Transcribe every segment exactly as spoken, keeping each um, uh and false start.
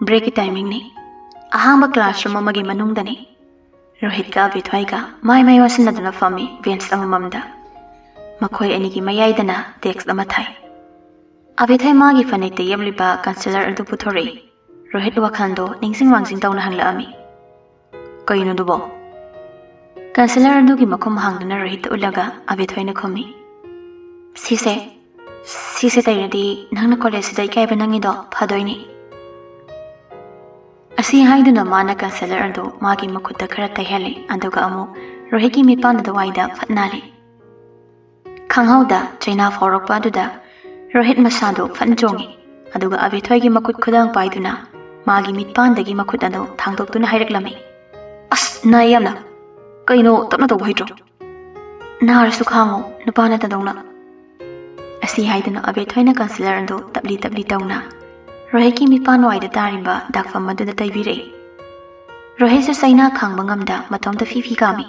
ꯕ꯭ꯔꯦꯛꯀꯤ ꯇꯥꯏꯃꯤꯡꯅꯤ꯫ ꯑꯍꯥꯡꯕ ꯀ꯭ꯂꯥꯁꯔꯨꯝ ꯑꯃꯒꯤ ꯃꯅꯨꯡꯗꯅꯤ꯫ ꯔꯣꯍꯤꯠꯀ ꯑꯕꯦꯊꯣꯏꯒ ꯃꯥꯏ ꯃꯥꯏ ꯑꯣꯟꯁꯤꯟꯅꯗꯨꯅ ꯐꯝꯃꯤ ꯕꯦꯟꯆ ꯑꯃꯃꯝꯗ꯫ ꯃꯈꯣꯏ ꯑꯅꯤꯒꯤ ꯃꯌꯥꯏꯗꯅ ꯗꯦꯁꯛ ꯑꯃ ꯊꯥꯏ꯫ ꯑꯕꯦꯊꯣꯏ ꯃꯥꯒꯤ ꯐꯅꯦꯛꯇ ꯌꯦꯞꯂꯤꯕ ꯀꯟꯁꯤꯂꯔ ꯑꯗꯨ ꯄꯨꯊꯣꯔꯛꯏ꯫ ꯔꯣꯍꯤꯠ ꯋꯥꯈꯜꯗꯣ ꯅꯤꯡꯁꯤꯡ ꯃꯥꯡꯖꯤꯡ ꯇꯧꯅ ꯍꯪꯂꯛꯑꯝꯃꯤ꯫ "ꯀꯩꯅꯣꯗꯨꯕꯣ?" ꯀꯟꯁꯤꯂꯔ ꯑꯗꯨꯒꯤ ꯃꯈꯨꯝ ꯍꯥꯡꯗꯨꯅ ꯔꯣꯍꯤꯠꯇ ꯎꯠꯂꯒ ꯑꯕꯦꯊꯣꯏꯅ ꯈꯨꯝꯃꯤ꯫ "ꯁꯤꯁꯦ, ꯁꯤꯁꯦ ꯇꯩꯔꯗꯤ ꯅꯪꯅ ꯀꯣꯂꯦꯖꯁꯤꯗ ꯏꯀꯥꯏꯕ ꯅꯪꯉꯤꯗꯣ ꯐꯗꯣꯏꯅꯤ꯫" ꯑꯁꯤ ꯍꯥꯏꯗꯨꯅ ꯃꯥꯅ ꯀꯟꯁꯤꯂꯔ ꯑꯗꯨ ꯃꯥꯒꯤ ꯃꯈꯨꯠꯇ ꯈꯔ ꯇꯩꯍꯜꯂꯤ, ꯑꯗꯨꯒ ꯑꯃꯨꯛ ꯔꯣꯍꯤꯠꯀꯤ ꯃꯤꯠꯄꯥꯟ ꯑꯗꯨꯋꯥꯏꯗ ꯐꯠ ꯅꯥꯜꯂꯤ꯫ ꯈꯪꯍꯧꯗ ꯆꯩꯅꯥ ꯐꯥꯎꯔꯛꯄ ꯑꯗꯨꯗ ꯔꯣꯍꯤꯠ ꯃꯁꯥꯗꯨ ꯐꯠ ꯆꯣꯡꯉꯤ, ꯑꯗꯨꯒ ꯑꯕꯦꯊꯣꯏꯒꯤ ꯃꯈꯨꯠ ꯈꯨꯗꯥꯡ ꯄꯥꯏꯗꯨꯅ ꯃꯥꯒꯤ ꯃꯤꯠꯄꯥꯟꯗꯒꯤ ꯃꯈꯨꯠ ꯑꯗꯨ ꯊꯥꯡꯗꯣꯛꯇꯨꯅ ꯍꯥꯏꯔꯛꯂꯝꯃꯤ꯫ "ꯑꯁ, ꯅꯥꯏ ꯌꯥꯝꯅ꯫ ꯀꯩꯅꯣ, ꯇꯞꯅ ꯇꯧꯕ ꯍꯩꯇ꯭ꯔꯣ? ꯅꯥꯔꯁꯨ ꯈꯥꯡꯉꯣ, ꯅꯨꯄꯥ ꯅꯠꯇꯗꯧꯅ꯫" ꯑꯁꯤ ꯍꯥꯏꯗꯨꯅ ꯑꯕꯦꯊꯣꯏꯅ ꯀꯟꯁꯤꯂꯔ ꯑꯗꯨ ꯇꯞꯂꯤ ꯇꯞꯂꯤ ꯇꯧꯅ ꯔꯣꯍꯤꯠꯀꯤ ꯃꯤꯠꯄꯥꯟ ꯋꯥꯏꯗ ꯇꯥꯔꯤꯕ ꯗꯥꯛꯐꯝ ꯑꯗꯨꯗ ꯇꯩꯕꯤꯔꯛꯏ꯫ ꯔꯣꯍꯤꯠꯁꯨ ꯆꯩꯅꯥ ꯈꯥꯡꯕ ꯉꯝꯗ ꯃꯇꯣꯝꯇ ꯐꯤ ꯐꯤ ꯀꯥꯝꯃꯤ꯫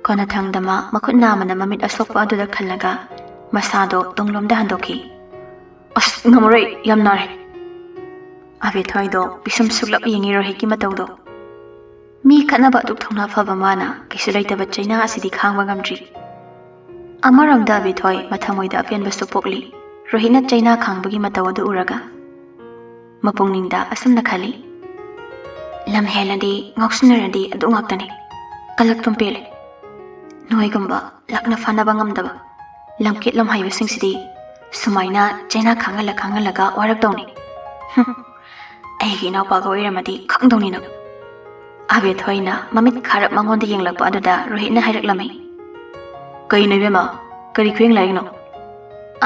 ꯀꯣꯟꯅꯊꯪꯗ ꯃꯥ ꯃꯈꯨꯠ ꯅꯥꯝꯃꯅ ꯃꯃꯤꯠ ꯑꯁꯣꯛꯄ ꯑꯗꯨꯗ ꯈꯜꯂꯒ ꯃꯁꯥꯗꯣ ꯇꯨꯡꯂꯣꯝꯗ ꯍꯟꯗꯣꯛꯈꯤ꯫ "ꯑꯁ, ꯉꯝꯃꯔꯣꯏ, ꯌꯥꯝ ꯅꯥꯔꯦ꯫" ꯑꯕꯦꯊꯣꯏꯗꯣ ꯄꯤꯁꯨꯝ ꯁꯨꯛꯂꯞ ꯌꯦꯡꯉꯤ ꯔꯣꯍꯤꯠꯀꯤ ꯃꯇꯧꯗꯣ꯫ ꯃꯤ ꯈꯠꯅꯕ ꯑꯗꯨꯛ ꯊꯧꯅꯥ ꯐꯕ ꯃꯥꯅ ꯀꯩꯁꯨ ꯂꯩꯇꯕ ꯆꯩꯅꯥ ꯑꯁꯤꯗꯤ ꯈꯥꯡꯕ ꯉꯝꯗ꯭ꯔꯤ꯫ ꯑꯃꯔꯣꯝꯗ ꯑꯕꯦꯊꯣꯏ ꯃꯊꯃꯣꯏꯗ ꯑꯄꯦꯟꯕꯁꯨ ꯄꯣꯛꯂꯤ, ꯔꯣꯍꯤꯠꯅ ꯆꯩꯅꯥ ꯈꯥꯡꯕꯒꯤ ꯃꯇꯧ ꯑꯗꯨ ꯎꯔꯒ꯫ ꯃꯄꯨꯛꯅꯤꯡꯗ ꯑꯁꯨꯝꯅ ꯈꯜꯂꯤ, "ꯂꯝ ꯍꯦꯜꯂꯗꯤ, ꯉꯥꯎꯁꯤꯟꯅꯔꯗꯤ ꯑꯗꯨ ꯉꯥꯛꯇꯅꯤ꯫ ꯀꯜꯂꯛꯇꯨꯝ ꯄꯦꯜꯂꯦ꯫ ꯅꯣꯏꯒꯨꯝꯕ ꯂꯛꯅ ꯐꯥꯅꯕ ꯉꯝꯗꯕ ꯂꯝꯀꯦꯠ ꯂꯝꯍꯩꯕꯁꯤꯡꯁꯤꯗꯤ ꯁꯨꯃꯥꯏꯅ ꯆꯩꯅꯥ ꯈꯥꯡꯍꯜꯂ ꯈꯥꯡꯍꯜꯂꯒ ꯋꯥꯔꯛꯇꯧꯅꯤ꯫ ꯍꯨꯝ, ꯑꯩꯒꯤ ꯏꯅꯥꯎꯄꯥꯒ ꯑꯣꯏꯔꯝꯃꯗꯤ ꯈꯪꯗꯧꯅꯤ ꯅꯪ꯫" ꯑꯕꯦꯊꯣꯏꯅ ꯃꯃꯤꯠ ꯈꯥꯔꯞ ꯃꯉꯣꯟꯗ ꯌꯦꯡꯂꯛꯄ ꯑꯗꯨꯗ ꯔꯣꯍꯤꯠꯅ ꯍꯥꯏꯔꯛꯂꯝꯃꯤ꯫ "ꯀꯩꯅꯣ ꯏꯕꯦꯝꯃ, ꯀꯔꯤ ꯈꯨꯌꯦꯡ ꯂꯥꯛꯏꯅꯣ?"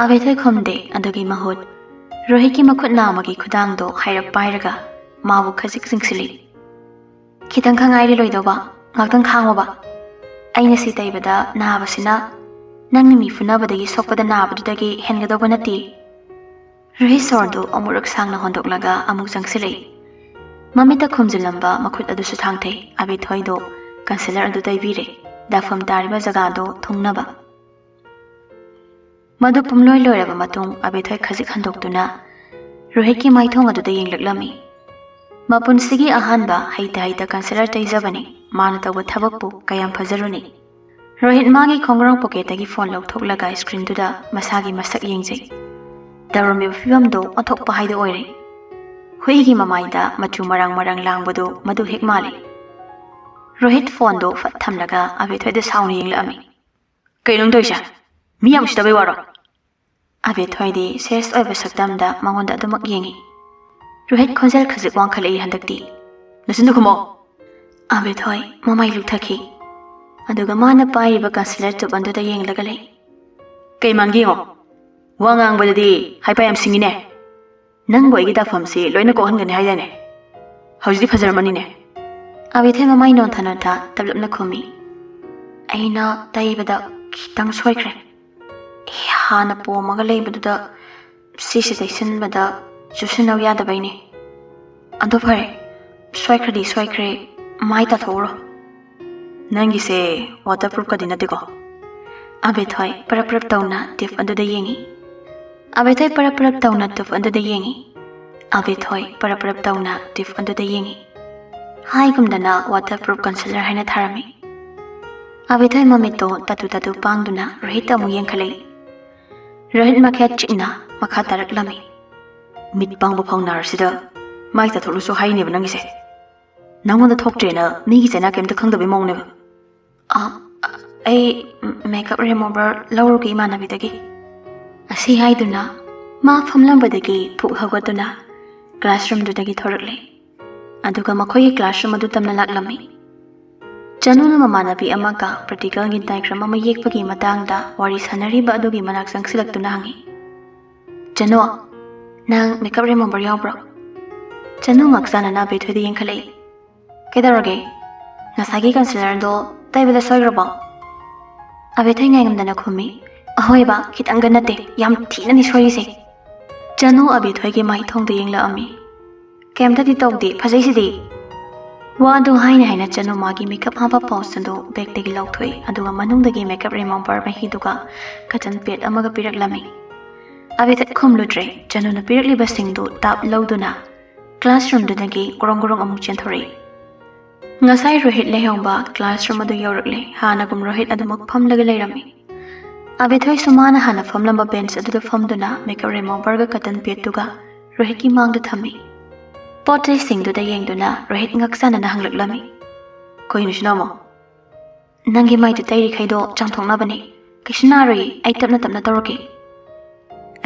ꯑꯕꯦꯊꯣꯏ ꯈꯨꯝꯗꯦ, ꯑꯗꯨꯒꯤ ꯃꯍꯨꯠ ꯔꯣꯍꯤꯠꯀꯤ ꯃꯈꯨꯠ ꯅꯥꯝꯃꯒꯤ ꯈꯨꯗꯥꯡꯗꯣ ꯍꯥꯏꯔꯞ ꯄꯥꯏꯔꯒ ꯃꯥꯕꯨ ꯈꯖꯤꯛ ꯆꯤꯡꯁꯤꯜꯂꯤ꯫ "ꯈꯤꯇꯪ ꯈꯛ ꯉꯥꯏꯔꯦ ꯂꯣꯏꯗꯧꯕ, ꯉꯥꯛꯇꯪ ꯈꯥꯡꯉꯣꯕ꯫ ꯑꯩꯅ ꯁꯤ ꯇꯩꯕꯗ ꯅꯥꯕꯁꯤꯅ ꯅꯪꯅ ꯃꯤ ꯐꯨꯅꯕꯗꯒꯤ ꯁꯣꯛꯄꯗ ꯅꯥꯕꯗꯨꯗꯒꯤ ꯍꯦꯟꯒꯗꯧꯕ ꯅꯠꯇꯦ꯫" ꯔꯣꯍꯤꯠ ꯁꯣꯔꯗꯨ ꯑꯃꯨꯔꯛ ꯁꯥꯡꯅ ꯍꯣꯟꯗꯣꯛꯂꯒ ꯑꯃꯨꯛ ꯆꯪꯁꯤꯜꯂꯛꯏ꯫ ꯃꯃꯤꯠꯇ ꯈꯨꯝꯖꯤꯜꯂꯝꯕ ꯃꯈꯨꯠ ꯑꯗꯨꯁꯨ ꯊꯥꯡꯊꯩ꯫ ꯑꯕꯦꯊꯣꯏꯗꯣ ꯀꯟꯁꯤꯂꯔ ꯑꯗꯨ ꯇꯩꯕꯤꯔꯦ, ꯗꯥꯛꯐꯝ ꯇꯥꯔꯤꯕ ꯖꯒꯥꯗꯣ ꯊꯨꯡꯅꯕ꯫ ꯃꯗꯨ ꯄꯨꯝꯂꯣꯏ ꯂꯣꯏꯔꯕ ꯃꯇꯨꯡ ꯑꯕꯦꯊꯣꯏ ꯈꯖꯤꯛ ꯍꯟꯗꯣꯛꯇꯨꯅ ꯔꯣꯍꯤꯠꯀꯤ ꯃꯥꯏꯊꯣꯡ ꯑꯗꯨꯗ ꯌꯦꯡꯂꯛꯂꯝꯃꯤ꯫ ꯃꯄꯨꯟꯁꯤꯒꯤ ꯑꯍꯥꯟꯕ ꯍꯩꯇ ꯍꯩꯇ ꯀꯟꯁꯤꯂꯔ ꯇꯩꯖꯕꯅꯤ꯫ ꯃꯥꯅ ꯇꯧꯕ ꯊꯕꯛꯄꯨ ꯀꯌꯥꯝ ꯐꯖꯔꯨꯅꯤ꯫ ꯔꯣꯍꯤꯠ ꯃꯥꯒꯤ ꯈꯣꯡꯒ꯭ꯔꯥꯎ ꯄꯣꯀꯦꯠꯇꯒꯤ ꯐꯣꯟ ꯂꯧꯊꯣꯛꯂꯒ ꯁ꯭ꯀ꯭ꯔꯤꯟꯗꯨꯗ ꯃꯁꯥꯒꯤ ꯃꯁꯛ ꯌꯦꯡꯖꯩ꯫ ꯇꯧꯔꯝꯃꯤꯕ ꯐꯤꯕꯝꯗꯨ ꯑꯣꯟꯊꯣꯛꯄ ꯍꯥꯏꯗꯨ ꯑꯣꯏꯔꯦ꯫ ꯍꯨꯏꯒꯤ ꯃꯃꯥꯏꯗ ꯃꯆꯨ ꯃꯔꯥꯡ ꯃꯔꯥꯡ ꯂꯥꯡꯕꯗꯨ ꯃꯗꯨ ꯍꯦꯛ ꯃꯥꯜꯂꯤ꯫ ꯔꯣꯍꯤꯠ ꯐꯣꯟꯗꯨ ꯐꯠ ꯊꯝꯂꯒ ꯑꯕꯦꯊꯣꯏꯗ ꯁꯥꯎꯅ ꯌꯦꯡꯂꯛꯑꯝꯃꯤ꯫ "ꯀꯩꯅꯣ ꯅꯪ ꯇꯧꯔꯤꯁꯦ? ꯃꯤ ꯌꯥꯝ ꯎꯁꯤꯠꯇꯕꯩ ꯋꯥꯔꯣ?" ꯑꯕꯦꯊꯣꯏꯗꯤ ꯁꯦꯔꯤꯌꯁ ꯑꯣꯏꯕ ꯁꯛꯇꯝꯗ ꯃꯉꯣꯟꯗ ꯑꯗꯨꯃꯛ ꯌꯦꯡꯉꯤ꯫ ꯔꯣꯍꯤꯠ ꯈꯣꯟꯖꯦꯜ ꯈꯖꯤꯛ ꯋꯥꯡꯈꯠꯂꯛꯏ ꯍꯟꯗꯛꯇꯤ꯫ "ꯅꯆꯤꯟꯗꯨ ꯈꯨꯝꯃꯣ!" ꯑꯕꯦꯊꯣꯏ ꯃꯃꯥꯏ ꯂꯨꯛꯊꯈꯤ꯫ ꯑꯗꯨꯒ ꯃꯥꯅ ꯄꯥꯏꯔꯤꯕ ꯀꯟꯁꯤꯂꯔ ꯇꯨꯞ ꯑꯗꯨꯗ ꯌꯦꯡꯂꯒ ꯂꯩ꯫ "ꯀꯩ ꯃꯥꯟꯒꯦ ꯌꯦꯡꯉꯣ꯫ ꯋꯥ ꯉꯥꯡꯕꯗꯗꯤ ꯍꯥꯏꯄꯥ ꯌꯥꯝ ꯁꯤꯡꯉꯤꯅꯦ꯫ ꯅꯪꯕꯨ ꯑꯩꯒꯤ ꯇꯥꯐꯝꯁꯤ ꯂꯣꯏꯅ ꯀꯣꯛꯍꯟꯒꯅꯤ ꯍꯥꯏꯗꯥꯏꯅꯦ? ꯍꯧꯖꯤꯛꯇꯤ ꯐꯖꯔꯝꯃꯅꯤꯅꯦ?" ꯑꯕꯦꯊꯣꯏ ꯃꯃꯥꯏ ꯅꯣꯟꯊ ꯅꯣꯟꯊ ꯇꯞꯂꯞꯅ ꯈꯨꯝꯃꯤ꯫ "ꯑꯩꯅ ꯇꯩꯕꯗ ꯈꯤꯇꯪ ꯁꯣꯏꯈ꯭ꯔꯦ꯫ ꯑꯦ, ꯍꯥꯟꯅ ꯄꯣꯝꯃꯒ ꯂꯩꯕꯗꯨꯗ ꯁꯤꯁꯦ ꯇꯩꯁꯤꯟꯕꯗ ꯆꯨꯁꯤꯟꯅꯧ ꯌꯥꯗꯕꯩꯅꯦ꯫ ꯑꯗꯣ ꯐꯔꯦ, ꯁꯣꯏꯈ꯭ꯔꯗꯤ ꯁꯣꯏꯈ꯭ꯔꯦ, ꯃꯥꯏ ꯇꯥꯊꯣꯛꯎꯔꯣ꯫ ꯅꯪꯒꯤꯁꯦ ꯋꯥꯇꯔ ꯄ꯭ꯔꯨꯐꯀꯗꯤ ꯅꯠꯇꯦꯀꯣ?" ꯑꯕꯦꯊꯣꯏ ꯄꯔꯞ ꯄꯔꯞ ꯇꯧꯅ ꯇꯤꯞ ꯑꯗꯨꯗ ꯌꯦꯡꯉꯤ꯫ ꯑꯕꯦꯊꯣꯏ ꯄꯔꯞ ꯄꯔꯞ ꯇꯧꯅ ꯇꯤꯞ ꯑꯗꯨꯗ ꯌꯦꯡꯉꯤ꯫ ꯑꯕꯦꯊꯣꯏ ꯄꯔꯞ ꯄꯔꯞ ꯇꯧꯅ ꯇꯤꯞ ꯑꯗꯨꯗ ꯌꯦꯡꯉꯤ꯫ ꯍꯥꯏꯒꯨꯝꯗꯅ ꯋꯥꯇꯔ ꯄ꯭ꯔꯨꯐ ꯀꯟꯁꯤꯂꯔ ꯍꯥꯏꯅ ꯊꯥꯔꯝꯃꯤ꯫ ꯑꯕꯦꯊꯣꯏ ꯃꯃꯤꯠꯇꯣ ꯇꯥꯇꯨ ꯇꯥꯇꯨ ꯄꯥꯡꯗꯨꯅ ꯔꯣꯍꯤꯠꯇ ꯑꯃꯨꯛ ꯌꯦꯡꯈꯠꯂꯛꯏ꯫ ꯔꯣꯍꯤꯠ ꯃꯈꯌꯥꯠ ꯆꯤꯛꯅ ꯃꯈꯥ ꯇꯥꯔꯛꯂꯝꯃꯤ꯫ "ꯃꯤꯠ ꯄꯥꯡꯕ ꯐꯥꯎ ꯅꯥꯔꯁꯤꯗ ꯃꯥꯏ ꯇꯥꯊꯣꯛꯂꯨꯁꯨ ꯍꯥꯏꯅꯦꯕ ꯅꯪꯒꯤꯁꯦ꯫ ꯅꯪꯉꯣꯟꯗ ꯊꯣꯛꯇ꯭ꯔꯦꯅ ꯃꯤꯒꯤ ꯆꯩꯅꯥ ꯀꯩꯝꯇ ꯈꯪꯗꯕꯩ ꯃꯑꯣꯡꯅꯦꯕ꯫" "ꯑ, ꯑ, ꯑꯩ ꯃꯦꯀꯞ ꯔꯤꯃꯨꯚꯔ ꯂꯧꯔꯨꯒꯦ ꯏꯃꯥꯟꯅꯕꯤꯗꯒꯤ꯫" ꯑꯁꯤ ꯍꯥꯏꯗꯨꯅ ꯃꯥ ꯐꯝꯂꯝꯕꯗꯒꯤ ꯐꯨꯛ ꯍꯧꯒꯠꯇꯨꯅ ꯀ꯭ꯂꯥꯁꯔꯨꯝꯗꯨꯗꯒꯤ ꯊꯣꯔꯛꯂꯦ꯫ ꯑꯗꯨꯒ ꯃꯈꯣꯏꯒꯤ ꯀ꯭ꯂꯥꯁꯔꯨꯝ ꯑꯗꯨ ꯇꯝꯅ ꯂꯥꯛꯂꯝꯃꯤ꯫ ꯆꯅꯨꯅ ꯃꯃꯥꯟꯅꯕꯤ ꯑꯃꯒ ꯄ꯭ꯔꯦꯛꯇꯤꯀꯦꯜꯒꯤ ꯗꯥꯏꯒ꯭ꯔꯥꯝ ꯑꯃ ꯌꯦꯛꯄꯒꯤ ꯃꯇꯥꯡꯗ ꯋꯥꯔꯤ ꯁꯥꯟꯅꯔꯤꯕ ꯑꯗꯨꯒꯤ ꯃꯅꯥꯛ ꯆꯪꯁꯤꯜꯂꯛꯇꯨꯅ ꯍꯪꯉꯤ, "ꯆꯅꯨ, ꯅꯪ ꯃꯦꯀꯞ ꯔꯤꯃꯨꯚꯔ ꯌꯥꯎꯕ꯭ꯔꯣ?" ꯆꯅꯨ ꯉꯥꯛ ꯆꯥꯟꯅꯅ ꯑꯕꯦꯊꯣꯏꯗ ꯌꯦꯡꯈꯠꯂꯛꯏ꯫ "ꯀꯩꯗꯧꯔꯒꯦ? ꯉꯁꯥꯏꯒꯤ ꯀꯟꯁꯤꯂꯔꯗꯣ ꯇꯩꯕꯗ ꯁꯣꯏꯈ꯭ꯔꯕꯣ?" ꯑꯕꯦꯊꯣꯏ ꯉꯥꯏꯉꯝꯗꯅ ꯈꯨꯝꯃꯤ, "ꯑꯍꯣꯏꯕ, ꯈꯤꯇꯪꯒ ꯅꯠꯇꯦ, ꯌꯥꯝ ꯊꯤꯅꯅꯤ ꯁꯣꯏꯔꯤꯁꯦ꯫" ꯆꯅꯨ ꯑꯕꯦꯊꯣꯏꯒꯤ ꯃꯥꯏꯊꯣꯡꯗ ꯌꯦꯡꯂꯛꯑꯝꯃꯤ꯫ "ꯀꯩꯝꯇꯗꯤ ꯇꯧꯗꯦ, ꯐꯖꯩꯁꯤꯗꯤ꯫" ꯋꯥꯗꯨ ꯍꯥꯏꯅ ꯍꯥꯏꯅ ꯆꯅꯨ ꯃꯥꯒꯤ ꯃꯦꯀꯞ ꯍꯥꯞꯄ ꯄꯥꯎꯆ ꯑꯗꯨ ꯕꯦꯒꯇꯒꯤ ꯂꯧꯊꯣꯛꯏ, ꯑꯗꯨꯒ ꯃꯅꯨꯡꯗꯒꯤ ꯃꯦꯀꯞ ꯔꯤꯃꯨꯚꯔ ꯃꯍꯤꯗꯨꯒ ꯀꯇꯟ ꯄꯦꯗ ꯑꯃꯒ ꯄꯤꯔꯛꯂꯝꯃꯤ꯫ ꯑꯕꯦꯊꯣꯏ ꯈꯨꯝꯂꯨꯗ꯭ꯔꯦ꯫ ꯆꯅꯨꯅ ꯄꯤꯔꯛꯂꯤꯕꯁꯤꯡꯗꯨ ꯇꯥꯞ ꯂꯧꯗꯨꯅ ꯀ꯭ꯂꯥꯁꯔꯨꯝꯗꯨꯗꯒꯤ ꯒꯣꯔꯣꯡ ꯒꯣꯔꯣꯡ ꯑꯃꯨꯛ ꯆꯦꯟꯊꯣꯔꯛꯏ꯫ ꯉꯁꯥꯏ ꯔꯣꯍꯤꯠ ꯂꯩꯍꯧꯕ ꯀ꯭ꯂꯥꯁꯔꯨꯝ ꯑꯗꯨ ꯌꯧꯔꯛꯂꯦ꯫ ꯍꯥꯟꯅꯒꯨꯝ ꯔꯣꯍꯤꯠ ꯑꯗꯨꯃꯛ ꯐꯝꯂꯒ ꯂꯩꯔꯝꯃꯤ꯫ ꯑꯕꯤꯊꯣꯏꯁꯨ ꯃꯥꯅ ꯍꯥꯟꯅ ꯐꯝꯂꯝꯕ ꯕꯦꯟꯆ ꯑꯗꯨꯗ ꯐꯝꯗꯨꯅ ꯃꯦꯀꯞ ꯔꯤꯃꯨꯚꯔꯒ ꯀꯇꯟ ꯄꯦꯗꯇꯨꯒ ꯔꯣꯍꯤꯠꯀꯤ ꯃꯥꯡꯗ ꯊꯝꯃꯤ꯫ ꯄꯣꯠ ꯆꯩꯁꯤꯡꯗꯨꯗ ꯌꯦꯡꯗꯨꯅ ꯔꯣꯍꯤꯠ ꯉꯛꯆꯥꯟꯅꯅ ꯍꯪꯂꯛꯂꯝꯃꯤ, "ꯀꯩꯅꯣ ꯁꯤꯅ ꯑꯃꯨꯛ?" "ꯅꯪꯒꯤ ꯃꯥꯏꯗ ꯇꯩꯔꯤꯈꯩꯗꯣ ꯆꯥꯝꯊꯣꯛꯅꯕꯅꯦ꯫ ꯀꯩꯁꯨ ꯅꯥꯔꯣꯏꯌꯦ, ꯑꯩ ꯇꯞꯅ ꯇꯞꯅ ꯇꯧꯔꯛꯀꯦ꯫"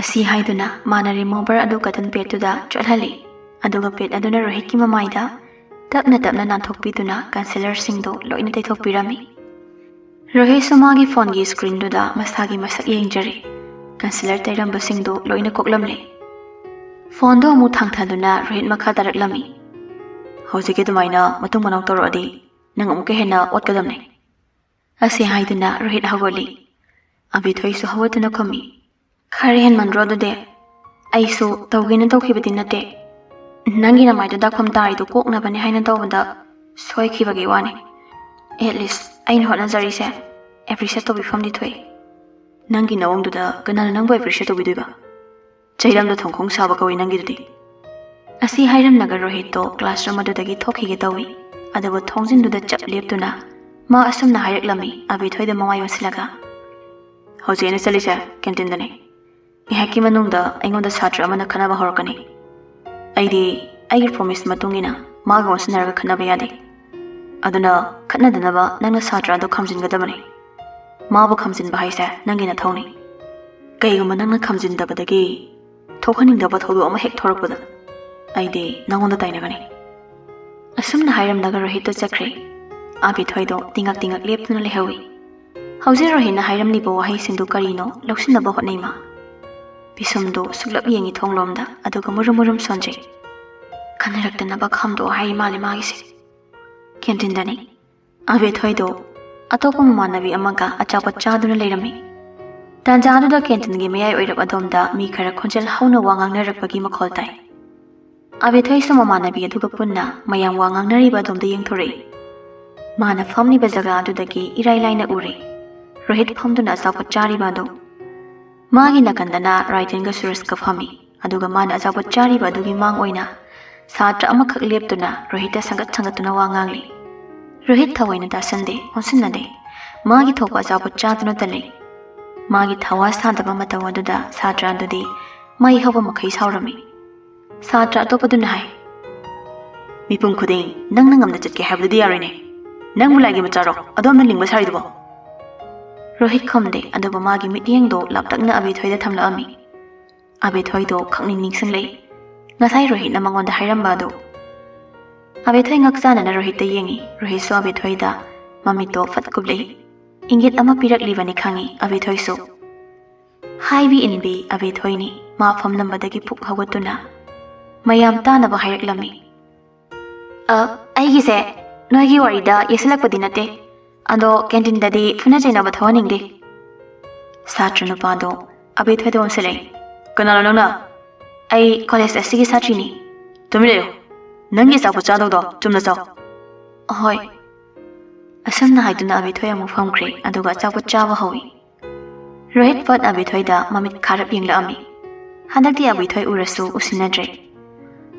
ꯑꯁꯤ ꯍꯥꯏꯗꯨꯅ ꯃꯥꯅ ꯔꯤꯃꯨꯚꯔ ꯑꯗꯨ ꯀꯇꯟ ꯄꯦꯗꯇꯨꯗ ꯆꯣꯠꯍꯜꯂꯤ꯫ ꯑꯗꯨꯒ ꯄꯦꯗ ꯑꯗꯨꯅ ꯔꯣꯍꯤꯠꯀꯤ ꯃꯃꯥꯏꯗ ꯇꯞꯅ ꯇꯞꯅ ꯅꯥꯟꯊꯣꯛꯄꯤꯗꯨꯅ ꯀꯟꯁꯤꯂꯔꯁꯤꯡꯗꯣ ꯂꯣꯏꯅ ꯇꯩꯊꯣꯛꯄꯤꯔꯝꯃꯤ꯫ ꯔꯣꯍꯤꯠꯁꯨ ꯃꯥꯒꯤ ꯐꯣꯟꯒꯤ ꯁ꯭ꯀ꯭ꯔꯤꯟꯗꯨꯗ ꯃꯁꯥꯒꯤ ꯃꯁꯛ ꯌꯦꯡꯖꯔꯤ꯫ ꯀꯟꯁꯤꯂꯔ ꯇꯩꯔꯝꯕꯁꯤꯡꯗꯣ ꯂꯣꯏꯅ ꯀꯣꯛꯂꯝꯂꯦ꯫ ꯐꯣꯟꯗꯣ ꯑꯃꯨꯛ ꯊꯥꯡꯊꯗꯨꯅ ꯔꯣꯍꯤꯠ ꯃꯈꯥ ꯇꯥꯔꯛꯂꯝꯃꯤ꯫ "ꯍꯧꯖꯤꯛꯀꯤ ꯑꯗꯨꯃꯥꯏꯅ ꯃꯇꯨꯡ ꯃꯅꯥꯎ ꯇꯧꯔꯛꯑꯗꯤ ꯅꯪ ꯑꯃꯨꯛꯀ ꯍꯦꯟꯅ ꯑꯣꯠꯀꯗꯕꯅꯦ꯫" ꯑꯁꯤ ꯍꯥꯏꯗꯨꯅ ꯔꯣꯍꯤꯠ ꯍꯧꯒꯠꯂꯤ꯫ ꯑꯕꯤꯊꯣꯏꯁꯨ ꯍꯧꯒꯠꯇꯨꯅ ꯈꯨꯝꯃꯤ, "ꯈꯔ ꯍꯦꯟꯃꯟꯗ꯭ꯔꯣ ꯑꯗꯨꯗꯤ? ꯑꯩꯁꯨ ꯇꯧꯒꯦꯅ ꯇꯧꯈꯤꯕꯗꯤ ꯅꯠꯇꯦ꯫ ꯅꯪꯒꯤ ꯅꯃꯥꯏꯗꯣ ꯗꯥꯛꯐꯝ ꯇꯥꯔꯤꯗꯣ ꯀꯣꯛꯅꯕꯅꯦ ꯍꯥꯏꯅ ꯇꯧꯕꯗ ꯁꯣꯏꯈꯤꯕꯒꯤ ꯋꯥꯅꯤ꯫ ꯑꯦꯠ ꯂꯤꯁ ꯑꯩꯅ ꯍꯣꯠꯅꯖꯔꯤꯁꯦ ꯑꯦꯄ꯭ꯔꯤꯁꯤꯌꯦꯠ ꯇꯧꯕꯤꯐꯝꯗꯤ ꯊꯣꯛꯏ꯫ ꯅꯪꯒꯤ ꯅꯑꯣꯡꯗꯨꯗ ꯀꯅꯥꯅ ꯅꯪꯕꯨ ꯑꯦꯄ꯭ꯔꯤꯁꯤꯌꯦꯠ ꯇꯧꯕꯤꯗꯣꯏꯕ? ꯆꯩꯔꯝꯗ ꯊꯣꯡꯈꯣꯡ ꯁꯥꯕ ꯀꯧꯏ ꯅꯪꯒꯤꯗꯨꯗꯤ꯫" ꯑꯁꯤ ꯍꯥꯏꯔꯝꯂꯒ ꯔꯣꯍꯤꯠꯇꯣ ꯀ꯭ꯂꯥꯁꯔꯨꯝ ꯑꯗꯨꯗꯒꯤ ꯊꯣꯛꯈꯤꯒꯦ ꯇꯧꯏ꯫ ꯑꯗꯨꯕꯨ ꯊꯣꯡꯖꯤꯟꯗꯨꯗ ꯆꯞ ꯂꯦꯞꯇꯨꯅ ꯃꯥ ꯑꯁꯨꯝꯅ ꯍꯥꯏꯔꯛꯂꯝꯃꯤ, ꯑꯕꯤꯊꯣꯏꯗ ꯃꯃꯥꯏ ꯑꯣꯟꯁꯤꯜꯂꯒ, "ꯍꯧꯖꯤꯛ ꯑꯩꯅ ꯆꯠꯂꯤꯁꯦ ꯀꯦꯟꯇꯤꯟꯗꯅꯤ꯫ ꯉꯥꯏꯍꯥꯛꯀꯤ ꯃꯅꯨꯡꯗ ꯑꯩꯉꯣꯟꯗ ꯁꯥꯇ꯭ꯔ ꯑꯃꯅ ꯈꯠꯅꯕ ꯍꯧꯔꯛꯀꯅꯤ꯫ ꯑꯩꯗꯤ ꯑꯩꯒꯤ ꯄ꯭ꯔꯣꯃꯤꯁ ꯃꯇꯨꯡ ꯏꯟꯅ ꯃꯥꯒ ꯑꯣꯟꯁꯤꯟꯅꯔꯒ ꯈꯠꯅꯕ ꯌꯥꯗꯦ꯫ ꯑꯗꯨꯅ ꯈꯠꯅꯗꯅꯕ ꯅꯪꯅ ꯁꯥꯇ꯭ꯔ ꯑꯗꯨ ꯈꯥꯝꯖꯤꯟꯒꯗꯕꯅꯤ꯫ ꯃꯥꯕꯨ ꯈꯥꯝꯖꯤꯟꯕ ꯍꯥꯏꯁꯦ ꯅꯪꯒꯤ ꯅꯊꯧꯅꯤ꯫ ꯀꯩꯒꯨꯝꯕ ꯅꯪꯅ ꯈꯥꯝꯖꯤꯟꯗꯕꯗꯒꯤ ꯊꯣꯛꯍꯟꯅꯤꯡꯗꯕ ꯊꯧꯗꯣꯛ ꯑꯃ ꯍꯦꯛ ꯊꯣꯔꯛꯄꯗ ꯑꯩꯗꯤ ꯅꯪꯉꯣꯟꯗ ꯇꯥꯏꯅꯒꯅꯤ꯫" ꯑꯁꯨꯝꯅ ꯍꯥꯏꯔꯝꯂꯒ ꯔꯣꯍꯤꯠꯇꯣ ꯆꯠꯈ꯭ꯔꯦ꯫ ꯑꯕꯤꯊꯣꯏꯗꯣ ꯇꯤꯉꯛ ꯇꯤꯉꯛ ꯂꯦꯞꯇꯨꯅ ꯂꯩꯍꯧꯏ꯫ ꯍꯧꯖꯤꯛ ꯔꯣꯍꯤꯠꯅ ꯍꯥꯏꯔꯝꯂꯤꯕ ꯋꯥꯍꯩꯁꯤꯡꯗꯨ ꯀꯔꯤꯅꯣ ꯂꯧꯁꯤꯟꯅꯕ ꯍꯣꯠꯅꯩ ꯃꯥ꯫ ꯄꯤꯁꯨꯝꯗꯨ ꯁꯨꯛꯂꯞ ꯌꯦꯡꯉꯤ ꯊꯣꯡꯂꯣꯝꯗ, ꯑꯗꯨꯒ ꯃꯨꯔꯨꯝ ꯃꯨꯔꯨꯝ ꯁꯣꯟꯖꯩ꯫ ꯈꯟꯅꯔꯛꯇꯅꯕ ꯈꯥꯝꯗꯣꯛꯑꯣ ꯍꯥꯏꯔꯤ ꯃꯥꯜꯂꯦ ꯃꯥꯒꯤꯁꯦ꯫ ꯀꯦꯟꯇꯤꯟꯗꯅꯤ꯫ ꯑꯕꯤꯊꯣꯏꯗꯣ ꯑꯇꯣꯞꯄ ꯃꯃꯥꯟꯅꯕꯤ ꯑꯃꯒ ꯑꯆꯥꯄꯣꯠ ꯆꯥꯗꯨꯅ ꯂꯩꯔꯝꯃꯤ꯫ ꯇꯥꯟꯖꯥꯗꯨꯗ ꯀꯦꯟꯇꯤꯟꯒꯤ ꯃꯌꯥꯏ ꯑꯣꯏꯔꯞ ꯑꯗꯣꯝꯗ ꯃꯤ ꯈꯔ ꯈꯣꯟꯖꯦꯜ ꯍꯧꯅ ꯋꯥ ꯉꯥꯡꯅꯔꯛꯄꯒꯤ ꯃꯈꯣꯜ ꯇꯥꯏ꯫ ꯑꯕꯤꯊꯣꯏꯁꯨ ꯃꯃꯥꯟꯅꯕꯤ ꯑꯗꯨꯒ ꯄꯨꯟꯅ ꯃꯌꯥꯝ ꯋꯥ ꯉꯥꯡꯅꯔꯤꯕ ꯑꯗꯣꯝꯗ ꯌꯦꯡꯊꯣꯔꯛꯏ꯫ ꯃꯥꯅ ꯐꯝꯂꯤꯕ ꯖꯒꯥ ꯑꯗꯨꯗꯒꯤ ꯏꯔꯥꯏ ꯂꯥꯏꯅ ꯎꯔꯦ ꯔꯣꯍꯤꯠ ꯐꯝꯗꯨꯅ ꯑꯆꯥꯄꯣꯠ ꯆꯥꯔꯤꯕ ꯑꯗꯨ꯫ ꯃꯥꯒꯤ ꯅꯥꯀꯟꯗꯅ ꯔꯥꯏꯗꯟꯒ ꯁꯨꯔꯖꯀ ꯐꯝꯃꯤ, ꯑꯗꯨꯒ ꯃꯥꯅ ꯑꯆꯥꯄꯣꯠ ꯆꯥꯔꯤꯕ ꯑꯗꯨꯒꯤ ꯃꯥꯡ ꯑꯣꯏꯅ ꯁꯥꯇ꯭ꯔ ꯑꯃꯈꯛ ꯂꯦꯞꯇꯨꯅ ꯔꯣꯍꯤꯠꯇ ꯁꯪꯒꯠ ꯁꯪꯒꯠꯇꯨꯅ ꯋꯥ ꯉꯥꯡꯂꯤ꯫ ꯔꯣꯍꯤꯠ ꯊꯑꯣꯏꯅ ꯇꯥꯁꯟꯗꯦ, ꯑꯣꯟꯁꯤꯟꯅꯗꯦ꯫ ꯃꯥꯒꯤ ꯊꯣꯛꯄ ꯑꯆꯥꯄꯣꯠ ꯆꯥꯗꯨꯅꯇ ꯂꯩ꯫ ꯃꯥꯒꯤ ꯊꯋꯥ ꯁꯥꯗꯕ ꯃꯇꯧ ꯑꯗꯨꯗ ꯁꯥꯇ꯭ꯔ ꯑꯗꯨꯗꯤ ꯃꯩ ꯍꯧꯕ ꯃꯈꯩ ꯁꯥꯎꯔꯝꯃꯤ꯫ ꯁꯥꯇ꯭ꯔ ꯑꯇꯣꯞꯄꯗꯨꯅ ꯍꯥꯏ, "ꯃꯤꯄꯨꯝ ꯈꯨꯗꯤꯡ ꯅꯪꯅ ꯉꯝꯅ ꯆꯠꯀꯦ ꯍꯥꯏꯕꯗꯨꯗꯤ ꯌꯥꯔꯣꯏꯅꯦ꯫ ꯅꯪꯕꯨ ꯂꯥꯏꯒꯤ ꯃꯆꯥꯔꯣ? ꯑꯗꯣꯝꯅ ꯂꯤꯡꯕ ꯁꯥꯔꯤꯗꯨꯕꯣ?" ꯔꯣꯍꯤꯠ ꯈꯨꯝꯗꯦ, ꯑꯗꯨꯕꯨ ꯃꯥꯒꯤ ꯃꯤꯠꯌꯦꯡꯗꯣ ꯂꯥꯞꯇꯛꯅ ꯑꯕꯦꯊꯣꯏꯗ ꯊꯝꯂꯛꯑꯝꯃꯤ꯫ ꯑꯕꯦꯊꯣꯏꯗꯣ ꯈꯪꯅꯤꯡ ꯅꯤꯡꯁꯤꯡꯂꯛꯏ꯫ ꯉꯁꯥꯏ ꯔꯣꯍꯤꯠꯅ ꯃꯉꯣꯟꯗ ꯍꯥꯏꯔꯝꯕ ꯑꯗꯨ꯫ ꯑꯕꯦꯊꯣꯏ ꯉꯛ ꯆꯥꯟꯅꯅ ꯔꯣꯍꯤꯠꯇ ꯌꯦꯡꯉꯤ꯫ ꯔꯣꯍꯤꯠꯁꯨ ꯑꯕꯦꯊꯣꯏꯗ ꯃꯃꯤꯠꯇꯣ ꯐꯠ ꯀꯨꯞꯂꯛꯏ꯫ ꯏꯪꯒꯤꯠ ꯑꯃ ꯄꯤꯔꯛꯂꯤꯕꯅꯤ ꯈꯪꯉꯤ ꯑꯕꯦꯊꯣꯏꯁꯨ꯫ ꯍꯥꯏꯕꯤ ꯏꯟꯕꯤ ꯑꯕꯦꯊꯣꯏꯅꯤ꯫ ꯃꯥ ꯐꯝꯂꯝꯕꯗꯒꯤ ꯄꯨꯛ ꯍꯧꯒꯠꯇꯨꯅ ꯃꯌꯥꯝ ꯇꯥꯅꯕ ꯍꯥꯏꯔꯛꯂꯝꯃꯤ꯫ "ꯑ, ꯑꯩꯒꯤꯁꯦ ꯅꯣꯏꯒꯤ ꯋꯥꯔꯤꯗ ꯌꯦꯠꯁꯤꯜꯂꯛꯄꯗꯤ ꯅꯠꯇꯦ꯫ ꯑꯗꯣ ꯀꯦꯟꯇꯤꯟꯗꯗꯤ ꯐꯨꯅ ꯆꯩꯅꯕ ꯊꯣꯛꯍꯟꯅꯤꯡꯗꯦ꯫" ꯁꯥꯇ꯭ꯔ ꯅꯨꯄꯥꯗꯣ ꯑꯕꯦꯊꯣꯏꯗ ꯑꯣꯟꯁꯤꯜꯂꯛꯏ꯫ "ꯀꯅꯥꯅꯣ ꯅꯪꯅ?" "ꯑꯩ ꯀꯣꯂꯦꯖ ꯑꯁꯤꯒꯤ ꯁꯥꯇ꯭ꯔꯤꯅꯤ꯫" "ꯇꯨꯃꯤꯟ ꯂꯩꯌꯨ꯫ ꯅꯪꯒꯤ ꯑꯆꯥꯄꯣꯠ ꯆꯥꯗꯧꯗꯣ ꯆꯨꯝꯅ ꯆꯥꯎ꯫" "ꯍꯣꯏ꯫" ꯑꯁꯨꯝꯅ ꯍꯥꯏꯗꯨꯅ ꯑꯕꯦꯊꯣꯏ ꯑꯃꯨꯛ ꯐꯝꯈ꯭ꯔꯦ, ꯑꯗꯨꯒ ꯑꯆꯥꯄꯣꯠ ꯆꯥꯕ ꯍꯧꯏ꯫ ꯔꯣꯍꯤꯠ ꯐꯠ ꯑꯕꯦꯊꯣꯏꯗ ꯃꯃꯤꯠ ꯈꯥꯔꯞ ꯌꯦꯡꯂꯛꯑꯝꯃꯤ꯫ ꯍꯟꯗꯛꯇꯤ ꯑꯕꯦꯊꯣꯏ ꯎꯔꯁꯨ ꯎꯁꯤꯟꯅꯗ꯭ꯔꯦ꯫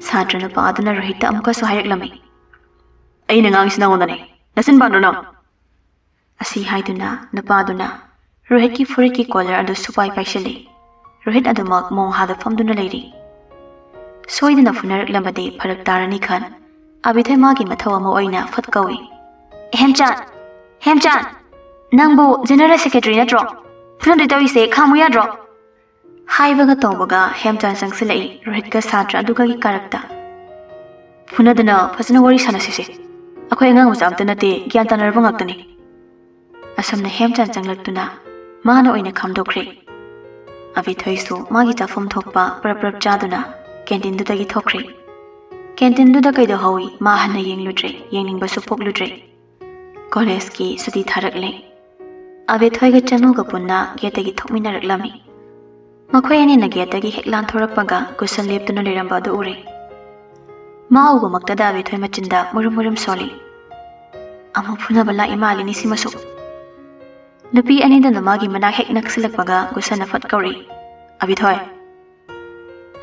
ꯁꯥꯇ꯭ꯔ ꯅꯨꯄꯥ ꯑꯗꯨꯅ ꯔꯣꯍꯤꯠꯇ ꯑꯃꯨꯛꯀꯁꯨ ꯍꯥꯏꯔꯛꯂꯝꯃꯤ꯫ "ꯑꯩꯅ ꯉꯥꯡꯉꯤꯁꯤ ꯅꯉꯣꯟꯗꯅꯦ꯫ ꯅꯆꯤꯟ ꯄꯥꯟꯗ꯭ꯔꯣ ꯅꯪ?" ꯑꯁꯤ ꯍꯥꯏꯗꯨꯅ ꯅꯨꯄꯥꯗꯨꯅ ꯔꯣꯍꯤꯠꯀꯤ ꯐꯨꯔꯤꯠꯀꯤ ꯀꯣꯂꯔ ꯑꯗꯨ ꯁꯨꯄꯥꯏ ꯄꯥꯏꯁꯤꯜꯂꯤ꯫ ꯔꯣꯍꯤꯠ ꯑꯗꯨꯃꯛ ꯃꯣꯡꯍꯥꯗ ꯐꯝꯗꯨꯅ ꯂꯩꯔꯤ꯫ ꯁꯣꯏꯗꯅ ꯐꯨꯅꯔꯛꯂꯕꯗꯤ ꯐꯔꯛ ꯇꯥꯔꯅꯤ ꯈꯟ, ꯑꯕꯤꯊꯣꯏ ꯃꯥꯒꯤ ꯃꯊꯧ ꯑꯃ ꯑꯣꯏꯅ ꯐꯠ ꯀꯧꯏ꯫ "ꯍꯦꯝꯆꯥꯟ! ꯍꯦꯝꯆꯥꯟ! ꯅꯪꯕꯨ ꯖꯦꯅꯔꯦꯜ ꯁꯦꯀ꯭ꯔꯦꯇꯔꯤ ꯅꯠꯇ꯭ꯔꯣ? ꯐꯨꯅꯗꯣꯏ ꯇꯧꯔꯤꯁꯦ ꯈꯥꯝꯃꯨ ꯌꯥꯗ꯭ꯔꯣ?" ꯍꯥꯏꯕꯒ ꯇꯧꯕꯒ ꯍꯦꯝꯆꯥꯟ ꯆꯪꯁꯤꯜꯂꯛꯏ ꯔꯣꯍꯤꯠꯀ ꯁꯥꯇ꯭ꯔ ꯑꯗꯨꯒꯒꯤ ꯀꯥꯔꯛꯇ꯫ "ꯐꯨꯅꯗꯅ ꯐꯖꯅ ꯋꯥꯔꯤ ꯁꯥꯟꯅꯁꯤꯁꯦ꯫ ꯑꯩꯈꯣꯏ ꯑꯉꯥꯡ ꯃꯆꯥ ꯑꯝꯇ ꯅꯠꯇꯦ, ꯒ꯭ꯌꯥꯟ ꯇꯥꯅꯔꯕ ꯉꯥꯛꯇꯅꯤ꯫" ꯑꯁꯨꯝꯅ ꯍꯦꯝꯆꯥꯟ ꯆꯪꯂꯛꯇꯨꯅ ꯃꯥꯅ ꯑꯣꯏꯅ ꯈꯥꯝꯗꯣꯛꯈ꯭ꯔꯦ꯫ ꯑꯕꯤꯊꯣꯏꯁꯨ ꯃꯥꯒꯤ ꯆꯥꯐꯝ ꯊꯣꯛꯄ ꯄ꯭ꯔꯞ ꯄ꯭ꯔꯞ ꯆꯥꯗꯨꯅ ꯀꯦꯟꯇꯤꯟꯗꯨꯗꯒꯤ ꯊꯣꯛꯈ꯭ꯔꯦ꯫ ꯀꯦꯟꯇꯤꯟꯗꯨꯗ ꯀꯩꯗꯧꯍꯧꯏ ꯃꯥ ꯍꯟꯅ ꯌꯦꯡꯂꯨꯗ꯭ꯔꯦ, ꯌꯦꯡꯅꯤꯡꯕꯁꯨ ꯄꯣꯛꯂꯨꯗ꯭ꯔꯦ꯫ ꯀꯣꯂꯦꯖꯀꯤ ꯁꯨꯇꯤ ꯊꯥꯔꯛꯂꯦ꯫ ꯑꯕꯤꯊꯣꯏꯒ ꯆꯅꯨꯒ ꯄꯨꯟꯅ ꯒꯦꯠꯇꯒꯤ ꯊꯣꯛꯃꯤꯟꯅꯔꯛꯂꯝꯃꯤ꯫ ꯃꯈꯣꯏ ꯑꯅꯤꯅ ꯒꯦꯠꯇꯒꯤ ꯍꯦꯛ ꯂꯥꯟꯊꯣꯔꯛꯄꯒ ꯒꯨꯁꯟ ꯂꯦꯞꯇꯨꯅ ꯂꯩꯔꯝꯕ ꯑꯗꯨ ꯎꯔꯦ꯫ ꯃꯥ ꯎꯕꯃꯛꯇꯗ ꯑꯕꯤꯊꯣꯏ ꯃꯆꯤꯟꯗ ꯃꯨꯔꯨꯝ ꯃꯨꯔꯨꯝ ꯁꯣꯜꯂꯤ꯫ "ꯑꯃꯨꯛ ꯐꯨꯅꯕ ꯂꯥꯛꯏ ꯃꯥꯜꯂꯤꯅꯤ ꯁꯤꯃꯁꯨ꯫" ꯅꯨꯄꯤ ꯑꯅꯤꯗꯨꯅ ꯃꯥꯒꯤ ꯃꯅꯥꯛ ꯍꯦꯛ ꯅꯛꯁꯤꯜꯂꯛꯄꯒ ꯒꯨꯁꯟꯅ ꯐꯠ ꯀꯧꯔꯛꯏ, "ꯑꯕꯤꯊꯣꯏ!"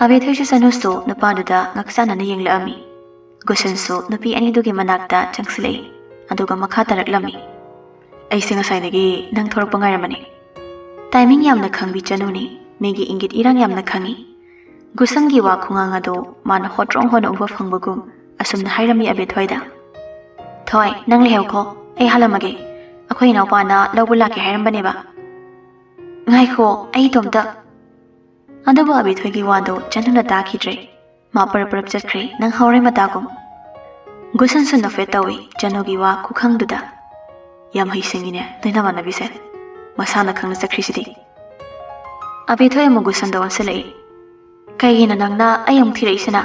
ꯑꯕꯦꯊꯣꯏꯁꯨ ꯆꯅꯨꯁꯨ ꯅꯨꯄꯥꯗꯨꯗ ꯉꯛꯆꯥꯟꯅꯅ ꯌꯦꯡꯂꯛꯑꯝꯃꯤ꯫ ꯒꯨꯁꯟꯁꯨ ꯅꯨꯄꯤ ꯑꯅꯤꯗꯨꯒꯤ ꯃꯅꯥꯛꯇ ꯆꯪꯁꯤꯜꯂꯛꯏ, ꯑꯗꯨꯒ ꯃꯈꯥ ꯇꯥꯔꯛꯂꯝꯃꯤ꯫ "ꯑꯩꯁꯦ ꯉꯁꯥꯏꯗꯒꯤ ꯅꯪ ꯊꯣꯔꯛꯄ ꯉꯥꯏꯔꯝꯕꯅꯤ꯫" ꯇꯥꯏꯃꯤꯡ ꯌꯥꯝꯅ ꯈꯪꯕꯤ ꯆꯅꯨꯅꯤ, ꯃꯤꯒꯤ ꯏꯪꯒꯤꯠ ꯏꯔꯥꯡ ꯌꯥꯝꯅ ꯈꯪꯉꯤ꯫ ꯒꯨꯁꯟꯒꯤ ꯋꯥ ꯈꯨꯉꯥꯡ ꯑꯗꯨ ꯃꯥꯅ ꯍꯣꯇ꯭ꯔꯣꯡ ꯍꯣꯅ ꯎꯕ ꯐꯪꯕꯒꯨꯝ ꯑꯁꯨꯝꯅ ꯍꯥꯏꯔꯝꯃꯤ ꯑꯕꯦꯊꯣꯏꯗ꯫ "ꯊꯣꯏ, ꯅꯪ ꯂꯩꯍꯧꯈꯣ, ꯑꯩ ꯍꯜꯂꯝꯃꯒꯦ꯫ ꯑꯩꯈꯣꯏ ꯏꯅꯥꯎꯄꯥꯅ ꯂꯧꯕ ꯂꯥꯛꯀꯦ ꯍꯥꯏꯔꯝꯕꯅꯦꯕ꯫" "ꯉꯥꯏꯈꯣ, ꯑꯩ ꯏꯇꯣꯝꯇ꯫" ꯑꯗꯨꯕꯨ ꯑꯕꯦꯊꯣꯏꯒꯤ ꯋꯥꯗꯣ ꯆꯅꯨꯅ ꯇꯥꯈꯤꯗ꯭ꯔꯦ꯫ ꯃꯥ ꯄꯔꯞ ꯄꯔꯞ ꯆꯠꯈ꯭ꯔꯦ, ꯅꯪ ꯍꯧꯔꯦ ꯃꯇꯥꯒꯨꯝ꯫ ꯒꯨꯁꯟꯁꯨ ꯅꯣꯐꯦꯠ ꯇꯧꯏ ꯆꯅꯨꯒꯤ ꯋꯥ ꯈꯨꯈꯪꯗꯨꯗ꯫ "ꯌꯥꯝ ꯍꯩꯁꯤꯡꯉꯤꯅꯦ ꯅꯣꯏ ꯅꯃꯥꯟꯅꯕꯤꯁꯦ꯫ ꯃꯁꯥꯅ ꯈꯪꯅ ꯆꯠꯈ꯭ꯔꯤꯁꯤꯗꯤ꯫" ꯑꯕꯦꯊꯣꯏ ꯑꯃꯨꯛ ꯒꯨꯁꯟꯗ ꯑꯣꯟꯁꯤꯜꯂꯛꯏ꯫ "ꯀꯩꯒꯤꯅꯣ ꯅꯪꯅ ꯑꯩ ꯑꯃꯨꯛ ꯊꯤꯔꯛꯏꯁꯤꯅ?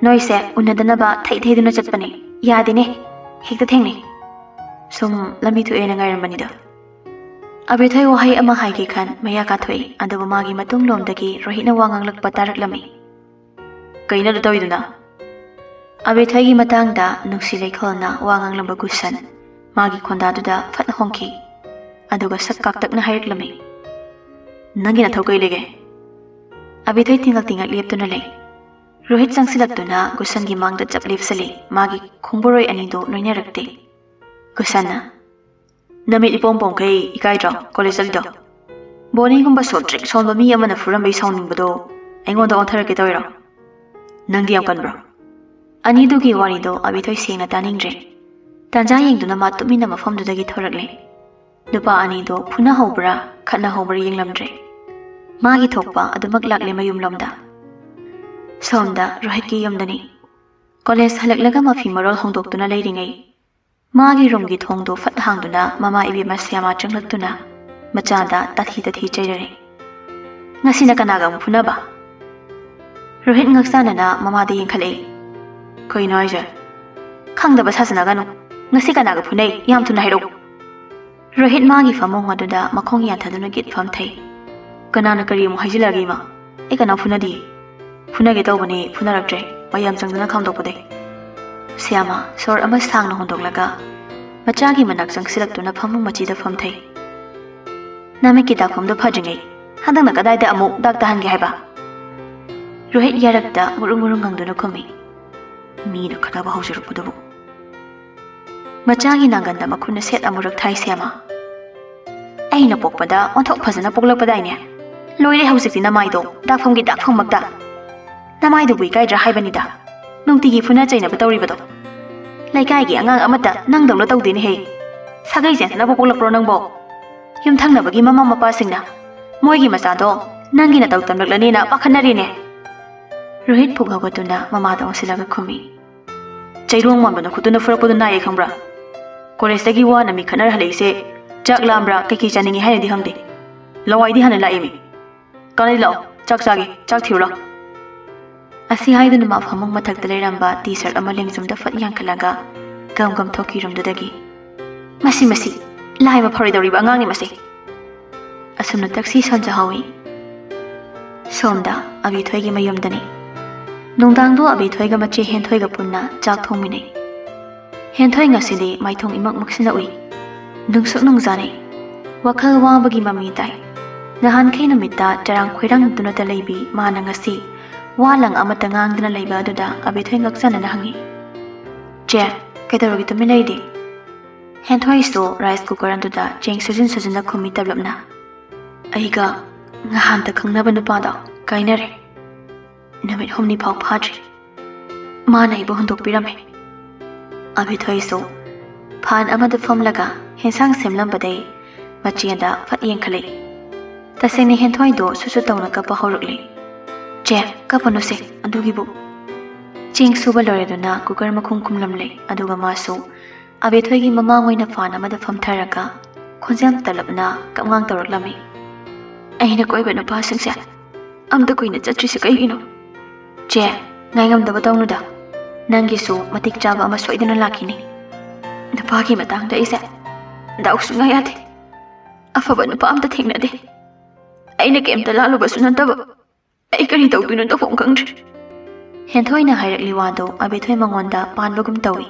ꯅꯣꯏꯁꯦ ꯎꯅꯗꯅꯕ ꯊꯩ ꯊꯩꯗꯨꯅ ꯆꯠꯄꯅꯦ, ꯌꯥꯗꯦꯅꯦ, ꯍꯦꯛꯇ ꯊꯦꯡꯅꯩ꯫ ꯁꯨꯝ ꯂꯝꯕꯤ ꯊꯣꯛꯑꯦꯅ ꯉꯥꯏꯔꯝꯕꯅꯤꯗ꯫" ꯑꯕꯦꯊꯣꯏ ꯋꯥꯍꯩ ꯑꯃ ꯍꯥꯏꯒꯦ ꯈꯟ ꯃꯌꯥ ꯀꯥꯊꯣꯛꯏ, ꯑꯗꯨꯕꯨ ꯃꯥꯒꯤ ꯃꯇꯨꯡꯂꯣꯝꯗꯒꯤ ꯔꯣꯍꯤꯠꯅ ꯋꯥ ꯉꯥꯡꯂꯛꯄ ꯇꯥꯔꯛꯂꯝꯃꯤ꯫ "ꯀꯩꯅꯣꯗ ꯇꯧꯔꯤꯗꯨꯅ?" ꯑꯕꯦꯊꯣꯏꯒꯤ ꯃꯇꯥꯡꯗ ꯅꯨꯡꯁꯤ ꯂꯩꯈꯣꯜꯅ ꯋꯥ ꯉꯥꯡꯂꯝꯕ ꯒꯨꯁꯟ ꯃꯥꯒꯤ ꯈꯣꯟꯗꯥꯗꯨꯗ ꯐꯠ ꯍꯣꯡꯈꯤ, ꯑꯗꯨꯒ ꯁꯛ ꯀꯥꯛꯇꯛꯅ ꯍꯥꯏꯔꯛꯂꯝꯃꯤ꯫ "ꯅꯪꯒꯤ ꯅꯊꯧ ꯀꯩ ꯂꯩꯒꯦ?" ꯑꯕꯦꯊꯣꯏ ꯇꯤꯡꯉꯛ ꯇꯤꯡꯉꯛ ꯂꯦꯞꯇꯨꯅ ꯂꯩ꯫ ꯔꯣꯍꯤꯠ ꯆꯪꯁꯤꯜꯂꯛꯇꯨꯅ ꯒꯨꯁꯟꯒꯤ ꯃꯥꯡꯗ ꯆꯞ ꯂꯦꯞꯁꯤꯜꯂꯤ, ꯃꯥꯒꯤ ꯈꯣꯡꯕꯣꯔꯣꯏ ꯑꯅꯤꯗꯨ ꯅꯣꯏꯅꯔꯛꯇꯦ꯫ ꯒꯨꯁꯟꯅ, "ꯅꯃꯤꯠ ꯏꯄꯣꯝ ꯄꯣꯝꯈꯩ ꯏꯀꯥꯏꯗ꯭ꯔꯣ ꯀꯣꯂꯦꯖ ꯆꯠꯂꯤꯗꯣ? ꯕꯣꯅꯤꯒꯨꯝꯕ ꯁꯣꯠꯇ꯭ꯔꯤꯛ ꯁꯣꯟꯕ ꯃꯤ ꯑꯃꯅ ꯐꯨꯔꯝꯕꯩ ꯁꯥꯎꯅꯤꯡꯕꯗꯣ ꯑꯩꯉꯣꯟꯗ ꯑꯣꯟꯊꯔꯛꯀꯦ ꯇꯧꯔꯤꯔꯣ? ꯅꯪꯗꯤ ꯌꯥꯝ ꯀꯟꯕ꯭ꯔꯣ?" ꯑꯅꯤꯗꯨꯒꯤ ꯋꯥꯔꯤꯗꯣ ꯑꯕꯤꯊꯣꯏ ꯁꯦꯡꯅ ꯇꯥꯅꯤꯡꯗ꯭ꯔꯦ꯫ ꯇꯥꯟꯖꯥ ꯌꯦꯡꯗꯨꯅ ꯃꯥ ꯇꯨꯃꯤꯟꯅ ꯃꯐꯝꯗꯨꯗꯒꯤ ꯊꯣꯔꯛꯂꯦ꯫ ꯅꯨꯄꯥ ꯑꯅꯤꯗꯣ ꯐꯨꯅꯍꯧꯕ꯭ꯔꯥ ꯈꯠꯅꯍꯧꯕ꯭ꯔꯥ ꯌꯦꯡꯂꯝꯗ꯭ꯔꯦ꯫ ꯃꯥꯒꯤ ꯊꯣꯛꯄ ꯑꯗꯨꯃꯛ ꯂꯥꯛꯂꯦ ꯃꯌꯨꯝꯂꯣꯝꯗ꯫ ꯁꯣꯝꯗ ꯔꯣꯍꯤꯠꯀꯤ ꯌꯨꯝꯗꯅꯤ꯫ ꯀꯣꯂꯦꯖ ꯍꯜꯂꯛꯂꯒ ꯃꯐꯤ ꯃꯔꯣꯜ ꯍꯣꯡꯗꯣꯛꯇꯨꯅ ꯂꯩꯔꯤꯉꯩ, ꯃꯥꯒꯤ ꯔꯨꯝꯒꯤ ꯊꯣꯡꯗꯨ ꯐꯠ ꯍꯥꯡꯗꯨꯅ ꯃꯃꯥ ꯏꯕꯦꯝꯃ ꯁ꯭ꯌꯥꯃꯥ ꯆꯪꯂꯛꯇꯨꯅ ꯃꯆꯥꯗ ꯇꯥꯊꯤ ꯇꯥꯊꯤ ꯆꯩꯔꯔꯦ꯫ "ꯉꯁꯤꯅ ꯀꯅꯥꯒ ꯑꯃꯨꯛ ꯐꯨꯅꯕ?" ꯔꯣꯍꯤꯠ ꯉꯛꯆꯥꯟꯅꯅ ꯃꯃꯥꯗ ꯌꯦꯡꯈꯠꯂꯛꯏ꯫ "ꯀꯩꯅꯣ ꯍꯥꯏꯁꯦ?" "ꯈꯪꯗꯕ ꯁꯥꯖꯅꯒꯅꯨ꯫ ꯉꯁꯤ ꯀꯅꯥꯒ ꯐꯨꯅꯩ? ꯌꯥꯝ ꯊꯨꯅ ꯍꯥꯏꯔꯛꯎ꯫" ꯔꯣꯍꯤꯠ ꯃꯥꯒꯤ ꯐꯃꯨꯡ ꯑꯗꯨꯗ ꯃꯈꯣꯡ ꯌꯥꯟꯊꯗꯨꯅ ꯒꯤꯠ ꯐꯝꯊꯩ꯫ "ꯀꯅꯥꯅ ꯀꯔꯤ ꯑꯃꯨꯛ ꯍꯥꯏꯖꯤꯜꯂꯛꯑꯒꯦ, ꯏꯃꯥ? ꯑꯩ ꯀꯅꯥ ꯐꯨꯅꯗꯤꯌꯦ꯫ ꯐꯨꯅꯒꯦ ꯇꯧꯕꯅꯦ, ꯐꯨꯅꯔꯛꯇ꯭ꯔꯦ, ꯃꯌꯥꯝ ꯆꯪꯗꯅ ꯈꯥꯝꯗꯣꯛꯄꯗꯩ꯫" ꯁ꯭ꯌꯥꯃꯥ ꯁꯣꯔ ꯑꯃ ꯁꯥꯡꯅ ꯍꯣꯟꯗꯣꯛꯂꯒ ꯃꯆꯥꯒꯤ ꯃꯅꯥꯛ ꯆꯪꯁꯤꯜꯂꯛꯇꯨꯅ ꯐꯃꯨꯡ ꯃꯆꯤꯗ ꯐꯝꯊꯩ꯫ "ꯅꯃꯤꯠꯀꯤ ꯗꯥꯛꯐꯝꯗꯣ ꯐꯗ꯭ꯔꯤꯉꯩ ꯍꯟꯗꯛꯅ ꯀꯗꯥꯏꯗ ꯑꯃꯨꯛ ꯗꯥꯛ ꯇꯥꯍꯟꯒꯦ ꯍꯥꯏꯕ?" ꯔꯣꯍꯤꯠ ꯌꯥꯔꯛꯇ ꯃꯨꯔꯨ ꯃꯨꯔꯨ ꯉꯪꯗꯨꯅ ꯈꯨꯝꯃꯤ꯫ "ꯃꯤꯅ ꯈꯠꯅꯕ ꯍꯧꯖꯔꯛꯄꯗꯨꯕꯨ"꯫ ꯃꯆꯥꯒꯤ ꯅꯥꯡꯒꯟꯗ ꯃꯈꯨꯠꯅ ꯁꯦꯠ ꯑꯃꯨꯔꯛ ꯊꯥꯏ ꯁꯦꯝꯃ꯫ "ꯑꯩꯅ ꯄꯣꯛꯄꯗ ꯑꯣꯟꯊꯣꯛ ꯐꯖꯅ ꯄꯣꯛꯂꯛꯄꯗꯥꯏꯅꯦ? ꯂꯣꯏꯔꯦ ꯍꯧꯖꯤꯛꯇꯤ ꯅꯃꯥꯏꯗꯣ, ꯗꯥꯛꯐꯝꯒꯤ ꯗꯥꯛꯐꯝꯃꯛꯇ꯫ ꯅꯃꯥꯏꯗꯨꯕꯨ ꯏꯀꯥꯏꯗ꯭ꯔꯥ ꯍꯥꯏꯕꯅꯤꯗ꯫ ꯅꯨꯡꯇꯤꯒꯤ ꯐꯨꯅ ꯆꯩꯅꯕ ꯇꯧꯔꯤꯕꯗꯣ꯫ ꯂꯩꯀꯥꯏꯒꯤ ꯑꯉꯥꯡ ꯑꯃꯠꯇ ꯅꯪꯗꯧꯅ ꯇꯧꯗꯦꯅꯦꯍꯦ꯫ ꯁꯥꯒꯩ ꯆꯦꯟꯊꯅꯕ ꯄꯣꯛꯂꯛꯄ꯭ꯔꯣ ꯅꯪꯕꯣ? ꯌꯨꯝꯊꯪꯅꯕꯒꯤ ꯃꯃꯥ ꯃꯄꯥꯁꯤꯡꯅ ꯃꯣꯏꯒꯤ ꯃꯆꯥꯗꯣ ꯅꯪꯒꯤ ꯅꯇꯧ ꯇꯝꯂꯛꯂꯅꯦꯅ ꯄꯥꯈꯠꯅꯔꯤꯅꯦ"꯫ ꯔꯣꯍꯤꯠ ꯄꯨꯛ ꯍꯧꯒꯠꯇꯨꯅ ꯃꯃꯥꯗ ꯑꯣꯟꯁꯤꯜꯂꯒ ꯈꯨꯝꯃꯤ꯫ "ꯆꯩꯔꯣꯡ ꯃꯥꯟꯕ ꯅꯈꯨꯠꯇꯨꯅ ꯐꯨꯔꯛꯄꯗꯨ ꯅꯥꯏꯌꯦ ꯈꯪꯕ꯭ꯔꯥ? ꯀꯣꯂꯦꯖꯇꯒꯤ ꯋꯥꯅ ꯃꯤ ꯈꯠꯅꯔ ꯍꯜꯂꯛꯏꯁꯦ꯫ ꯆꯥꯛ ꯂꯥꯝꯕ꯭ꯔꯥ, ꯀꯩꯀꯩ ꯆꯥꯅꯤꯡꯉꯤ ꯍꯥꯏꯅꯗꯤ ꯍꯪꯗꯦ꯫ ꯂꯋꯥꯏꯗꯤ ꯍꯥꯟꯅ ꯂꯥꯛꯏꯃꯤ꯫ ꯀꯥꯟꯅꯗꯤ ꯂꯥꯛꯑꯣ, ꯆꯥꯛ ꯆꯥꯒꯦ, ꯆꯥꯛ ꯊꯤꯔꯨ ꯂꯥꯛꯑꯣ"꯫ ꯑꯁꯤ ꯍꯥꯏꯗꯨꯅ ꯃꯥ ꯐꯃꯨꯡ ꯃꯊꯛꯇ ꯂꯩꯔꯝꯕ ꯇꯤ ꯁꯔꯠ ꯑꯃ ꯂꯦꯡꯖꯨꯝꯗ ꯐꯠ ꯌꯥꯟꯈꯠꯂꯒ ꯒꯝ ꯒꯝ ꯊꯣꯛꯈꯤ ꯔꯨꯝꯗꯨꯗꯒꯤ꯫ "ꯃꯁꯤ, ꯃꯁꯤ, ꯂꯥꯏꯃ ꯐꯔꯣꯏꯗꯧꯔꯤꯕ ꯑꯉꯥꯡꯅꯤ ꯃꯁꯤ"꯫ ꯑꯁꯨꯝꯅ ꯇꯛꯁꯤ ꯁꯣꯟꯖꯍꯧꯏ꯫ ꯁꯣꯝꯗ ꯑꯕꯦꯊꯣꯏꯒꯤ ꯃꯌꯨꯝꯗꯅꯤ꯫ ꯅꯨꯡꯗꯥꯡꯗꯣ ꯑꯕꯦꯊꯣꯏꯒ ꯃꯆꯦ ꯍꯦꯟꯊꯣꯏꯒ ꯄꯨꯟꯅ ꯆꯥꯛ ꯊꯣꯡꯃꯤꯟꯅꯩ꯫ ꯍꯦꯟꯊꯣꯏ ꯉꯁꯤꯗꯤ ꯃꯥꯏꯊꯣꯡ ꯏꯃꯛ ꯃꯛꯁꯤꯟꯅ ꯎꯏ꯫ ꯅꯨꯡꯁꯨꯛ ꯅꯨꯡꯖꯥꯅꯩ꯫ ꯋꯥꯈꯜ ꯋꯥꯕꯒꯤ ꯃꯃꯤ ꯇꯥꯏ꯫ ꯅꯍꯥꯟꯈꯩ ꯅꯨꯃꯤꯠꯇ ꯆꯔꯥꯡ ꯈꯣꯏꯔꯥꯡꯗꯨꯅꯇ ꯂꯩꯕꯤ ꯃꯥꯅ ꯉꯁꯤ ꯋꯥ ꯂꯪ ꯑꯃꯠꯇ ꯉꯥꯡꯗꯅ ꯂꯩꯕ ꯑꯗꯨꯗ ꯑꯕꯦꯊꯣꯏ ꯉꯛꯆꯥꯟꯅꯅ ꯍꯪꯉꯤ, "ꯆꯦ, ꯀꯩꯗꯧꯔꯒꯦ ꯇꯨꯃꯤꯟ ꯂꯩꯔꯤꯗꯤ?" ꯍꯦꯟꯊꯣꯏꯁꯨ ꯔꯥꯏꯁ ꯀꯨꯀꯔ ꯑꯗꯨꯗ ꯆꯦꯡ ꯁꯨꯖꯤꯟ ꯁꯨꯖꯤꯟꯅ ꯈꯨꯝꯃꯤ ꯇꯞꯂꯞꯅ꯫ "ꯑꯩꯒ ꯉꯍꯥꯟꯇ ꯈꯪꯅꯕ ꯅꯨꯄꯥꯗꯣ ꯀꯥꯏꯅꯔꯦ꯫ ꯅꯨꯃꯤꯠ ꯍꯨꯝꯅꯤ ꯐꯥꯎ ꯐꯥꯗ꯭ꯔꯤ꯫ ꯃꯥꯅ ꯑꯩꯕꯨ ꯍꯨꯟꯗꯣꯛꯄꯤꯔꯝꯃꯦ"꯫ ꯑꯕꯦꯊꯣꯏꯁꯨ ꯐꯥꯟ ꯑꯃꯗ ꯐꯝꯂꯒ ꯍꯦꯟꯁꯥꯡ ꯁꯦꯝꯂꯝꯕꯗꯩ ꯃꯆꯦꯗ ꯐꯠ ꯌꯦꯡꯈꯠꯂꯛꯏ꯫ ꯇꯁꯦꯡꯅ ꯍꯦꯟꯊꯣꯏꯗꯣ ꯁꯨꯠ ꯁꯨꯠ ꯇꯧꯅ ꯀꯞꯄ ꯍꯧꯔꯛꯂꯦ꯫ "ꯆꯦ, ꯀꯞꯄꯅꯨꯁꯦ, ꯑꯗꯨꯒꯤꯕꯨ"꯫ ꯆꯦꯡ ꯁꯨꯕ ꯂꯣꯏꯔꯗꯨꯅ ꯀꯨꯀꯔ ꯃꯈꯨꯝ ꯈꯨꯝꯂꯝꯂꯦ, ꯑꯗꯨꯒ ꯃꯥꯁꯨ ꯑꯕꯦꯊꯣꯏꯒꯤ ꯃꯃꯥꯡ ꯑꯣꯏꯅ ꯐꯥꯟ ꯑꯃꯗ ꯐꯝꯊꯔꯒ ꯈꯣꯟꯖꯦꯜ ꯇꯞꯂꯞꯅ ꯀꯞꯉꯥꯡ ꯇꯧꯔꯛꯂꯝꯃꯤ꯫ "ꯑꯩꯅ ꯀꯣꯏꯕ ꯅꯨꯄꯥꯁꯤꯡꯁꯦ ꯑꯝꯇ ꯀꯨꯏꯅ ꯆꯠꯇ꯭ꯔꯤꯁꯦ ꯀꯩꯒꯤꯅꯣ? ꯆꯦ, ꯉꯥꯏꯉꯝꯗꯕ ꯇꯧꯅꯨꯗ꯫ ꯅꯪꯒꯤꯁꯨ ꯃꯇꯤꯛ ꯆꯥꯕ ꯑꯃ ꯁꯣꯏꯗꯅ ꯂꯥꯛꯈꯤꯅꯤ꯫ ꯅꯨꯄꯥꯒꯤ ꯃꯇꯥꯡꯗ ꯑꯩꯁꯦ ꯗꯥꯎ ꯁꯨꯡꯌꯥ ꯌꯥꯗꯦ꯫ ꯑꯐꯕ ꯅꯨꯄꯥ ꯑꯝꯇ ꯊꯦꯡꯅꯗꯦ꯫ ꯑꯩꯅ ꯀꯩꯝꯇ ꯂꯥꯜꯂꯨꯕꯁꯨ ꯅꯠꯇꯕ꯫ ꯑꯩ ꯀꯔꯤ ꯇꯧꯗꯣꯏꯅꯣ ꯇꯧꯐꯝ ꯈꯪꯗ꯭ꯔꯦ"꯫ ꯍꯦꯟꯊꯣꯏꯅ ꯍꯥꯏꯔꯛꯂꯤ ꯋꯥꯗꯣ ꯑꯕꯦꯊꯣꯏ ꯃꯉꯣꯟꯗ ꯄꯥꯟꯕꯒꯨꯝ ꯇꯧꯏ꯫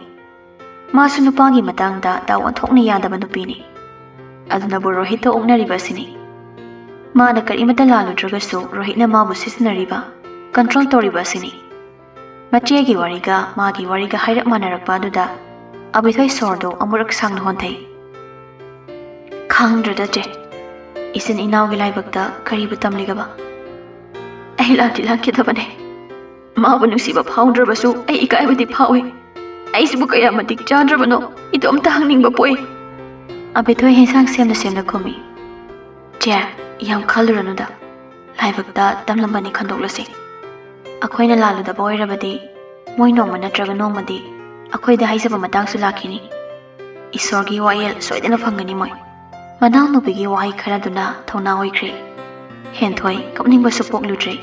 ꯃꯥꯁꯨ ꯅꯨꯄꯥꯒꯤ ꯃꯇꯥꯡꯗ ꯗꯥꯎ ꯑꯣꯟꯊꯣꯛꯅ ꯌꯥꯗꯕ ꯅꯨꯄꯤꯅꯤ꯫ ꯑꯗꯨꯅꯕꯨ ꯔꯣꯍꯤꯠꯇ ꯑꯣꯛꯅꯔꯤꯕ ꯑꯁꯤꯅꯤ꯫ ꯃꯥꯅ ꯀꯔꯤꯃꯠꯇ ꯂꯥꯜꯂꯨꯗ꯭ꯔꯒꯁꯨ ꯔꯣꯍꯤꯠꯅ ꯃꯥꯕꯨ ꯁꯤꯖꯤꯟꯅꯔꯤꯕ, ꯀꯟꯇ꯭ꯔꯣꯜ ꯇꯧꯔꯤꯕ ꯑꯁꯤꯅꯤ꯫ ꯃꯆꯦꯒꯤ ꯋꯥꯔꯤꯒ ꯃꯥꯒꯤ ꯋꯥꯔꯤꯒ ꯍꯥꯏꯔꯞ ꯃꯥꯟꯅꯔꯛꯄ ꯑꯗꯨꯗ ꯑꯕꯤꯊꯣꯏ ꯁꯣꯔꯗꯨ ꯑꯃꯨꯔꯛ ꯁꯥꯡꯅ ꯍꯣꯟꯊꯩ꯫ "ꯈꯪꯗ꯭ꯔꯗ ꯆꯦ, ꯏꯆꯤꯟ ꯏꯅꯥꯎꯒꯤ ꯂꯥꯏꯕꯛꯇ ꯀꯔꯤꯕꯨ ꯇꯝꯂꯤꯒꯕ? ꯑꯩ ꯂꯥꯟꯗꯤ ꯂꯥꯟꯈꯤꯗꯕꯅꯦ꯫ ꯃꯥꯕꯨ ꯅꯨꯡꯁꯤꯕ ꯐꯥꯎꯗ꯭ꯔꯕꯁꯨ ꯑꯩ ꯏꯀꯥꯏꯕꯗꯤ ꯐꯥꯎꯏ꯫ ꯑꯩꯁꯤꯕꯨ ꯀꯌꯥ ꯃꯇꯤꯛ ꯆꯥꯗ꯭ꯔꯕꯅꯣ ꯏꯇꯣꯝꯇ ꯍꯪꯅꯤꯡꯕ ꯄꯣꯛꯏ꯫" ꯑꯕꯤꯊꯣꯏ ꯍꯦꯟꯁꯥꯡ ꯁꯦꯝꯅ ꯁꯦꯝꯅ ꯈꯨꯝꯃꯤ꯫ "ꯆꯦ, ꯌꯥꯝ ꯈꯜꯂꯨꯔꯅꯨꯗ꯫ ꯂꯥꯏꯕꯛꯇ ꯇꯝꯂꯝꯕꯅꯤ ꯈꯟꯗꯣꯛꯂꯁꯤ꯫ ꯑꯩꯈꯣꯏꯅ ꯂꯥꯜꯂꯨꯗꯕ ꯑꯣꯏꯔꯕꯗꯤ ꯃꯣꯏ ꯅꯣꯡꯃ ꯅꯠꯇ꯭ꯔꯒ ꯅꯣꯡꯃꯗꯤ ꯑꯩꯈꯣꯏꯗ ꯍꯥꯏꯖꯕ ꯃꯇꯥꯡꯁꯨ ꯂꯥꯛꯈꯤꯅꯤ꯫ ꯏꯁꯣꯔꯒꯤ ꯋꯥꯌꯦꯜ ꯁꯣꯏꯗꯅ ꯐꯪꯒꯅꯤ ꯃꯣꯏ꯫" ꯃꯅꯥꯎꯅꯨꯄꯤꯒꯤ ꯋꯥꯍꯩ ꯈꯔꯗꯨꯅ ꯊꯧꯅꯥ ꯑꯣꯏꯈ꯭ꯔꯦ꯫ ꯍꯦꯟꯊꯣꯏ ꯀꯞꯅꯤꯡꯕꯁꯨ ꯄꯣꯛꯂꯨꯗ꯭ꯔꯦ꯫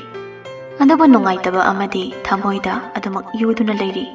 ꯑꯗꯨꯕꯨ ꯅꯨꯡꯉꯥꯏꯇꯕ ꯑꯃꯗꯤ ꯊꯃꯣꯏꯗ ꯑꯗꯨꯃꯛ ꯌꯨꯗꯨꯅ ꯂꯩꯔꯤ꯫